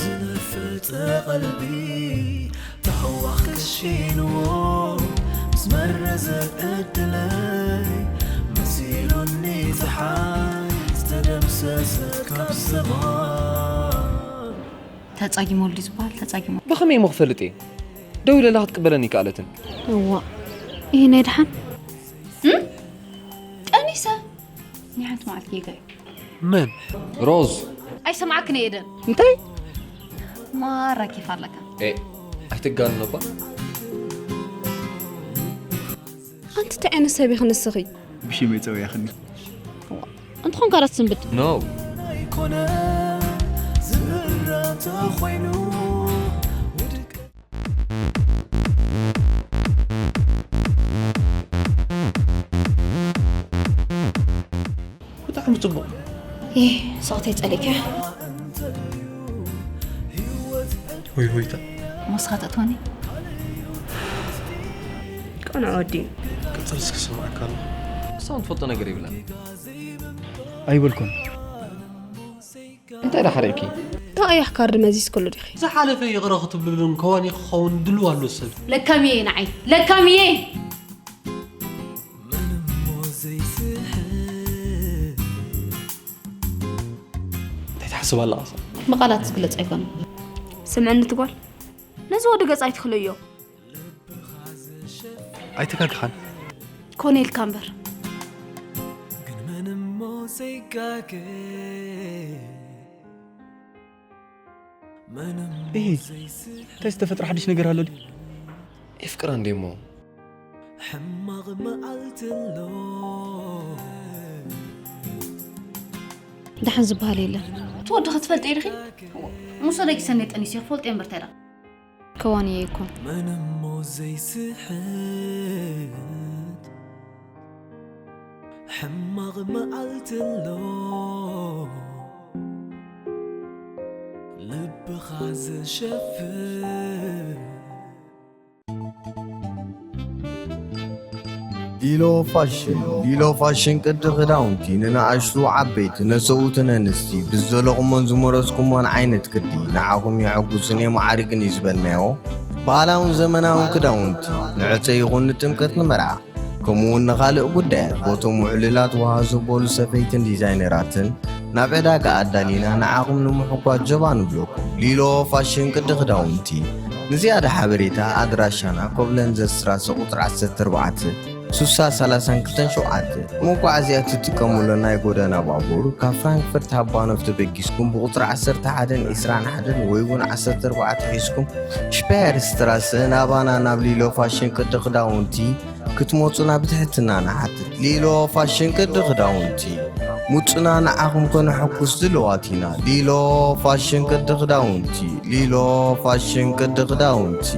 ዝነፍጥ ቀልቢ ታህዋኽ ክሽንዎ ምስ መረዘ ዕድለይ መሲሉኒ ፀሓይ ዝተደምሰሰ ካብ ሰማይ። ተጻጊሙ ወልዲ ዝበሃል ተጻጊሙ። ብኸመይ እሞ ክፈልጥ እየ? ደዊለላ ክትቅበለኒ ይከኣለትን። እዋ፣ ይህ ናይ ድሓን ጠኒሰ ናይ ሓንቲ መዓልቲ ጌጋ እዩ። መን? ሮዝ። ኣይሰማዕክን እየ ኤደን። እንታይ? ማራ ኬፍ ኣለካ። ኤ ኣይትጋንኖባ። ኣንቲ እንታይ ዓይነት ሰብ ኢኺ ንስኺ? ብሽመይ ጸውያኽኒ። እንተኾንካ ራት ስንብድ። ኖ። ኣይኮነ ዝእረ ተኾይኑ ውድቀት ብጣዕሚ ጽቡቕ። ይህ ሰውተይ ጸሊእካ። ሆይ ሆይታ። ሞስኻ ተእትወኒ። ቀንዖ ወዲ። ቅጽል እስኪ ስምዓካ ኣሎ። ክሳብ ትፈልጦ ነገር ይብላ። ኣይበልኩን። እንታይ ደሓሪእኪ? ታእያሕ ካርድ መዚዝ ከሎ ዲኺ? ዝሓለፈ ይቕረ ክትብልሉን ከዋኒ ክኸውን ድልው ኣሎ ሰብ። ለካምየ ንዓይ ለካምየ። እንታይ ትሓስብ ኣለኻ? ብቓላት ዝግለጽ ኣይኮነን። ስምዕኒ ትጓል ነዚ ወዲ ገጽ ኣይትኽለዮ። ኣይተጋግኻን። ኮነ ኢልካ እምበር። ግን ምንም ዘይጋገ ምንም እሂ፣ እንታይ ዝተፈጥረ ሓድሽ ነገር ኣሎ ድዩ? የፍቅራ እንዴ እሞ? ሕማቕ መዓልቲ ኣሎ ደሓን ዝበሃል የለን። እቲ ወዲ ክትፈልጥ ኢድኺ? ምስ ወደጊ ሰኔ ጠኒስ ክፈልጥ እየ እምበር እንታይ ደኣ? ከዋኒ እየ ይኮን። ምንም ዘይስሕት ሕማቕ መዓልቲ ኣሎ ልብኻ ዘሸፍን ሊሎ ፋሽን ሊሎ ፋሽን ቅዲ ክዳውንቲ ንነኣሽቱ ዓበይቲ ነሰውትን ኣንስቲ ብዝዘለኹሞን ዝመረጽኩሞን ዓይነት ቅዲ ንዓኹም የሐጉስን የማዕርግን እዩ ዝበልናዮ ባህላውን ዘመናውን ክዳውንቲ ንዕፀ ይኹን ንጥምቀት ንመርዓ ከምኡውን ንኻልእ ጉዳያት ቦቶም ውዕሉላት ውሃ ዘበሉ ሰፈይትን ዲዛይነራትን ናብ ዕዳጋ ኣዳሊና ንዓኹም ንምሕጓዝ ጀባ ንብለኩም። ሊሎ ፋሽን ቅዲ ክዳውንቲ። ንዝያዳ ሓበሬታ ኣድራሻና ኮብለንዘ ስትራሰ ቁፅሪ ዓሰርተ ኣርባዕተ ስሳ ሰላሳን ክልተን ሸውዓተ። መጓዓዝያ ትጥቀሙሉ ናይ ጎደና ባቡር ካብ ፍራንክፈርት ሃባኖፍ ተበጊስኩም ብቁፅሪ ዓሰርተ ሓደን ዕስራን ሓደን ወይ እውን ዓሰርተ ኣርባዕተ ሒዝኩም ሽፓየር ስትራሰ ናባና ናብ ሊሎ ፋሽን ቅዲ ክዳውንቲ ክትመፁና ብትሕትና ንሓትት። ሊሎ ፋሽን ቅዲ ክዳውንቲ። ምፁና ንዓኹም ከነሐጉስ ድልዋት ኢና። ሊሎ ፋሽን ቅዲ ክዳውንቲ። ሊሎ ፋሽን ቅዲ ክዳውንቲ።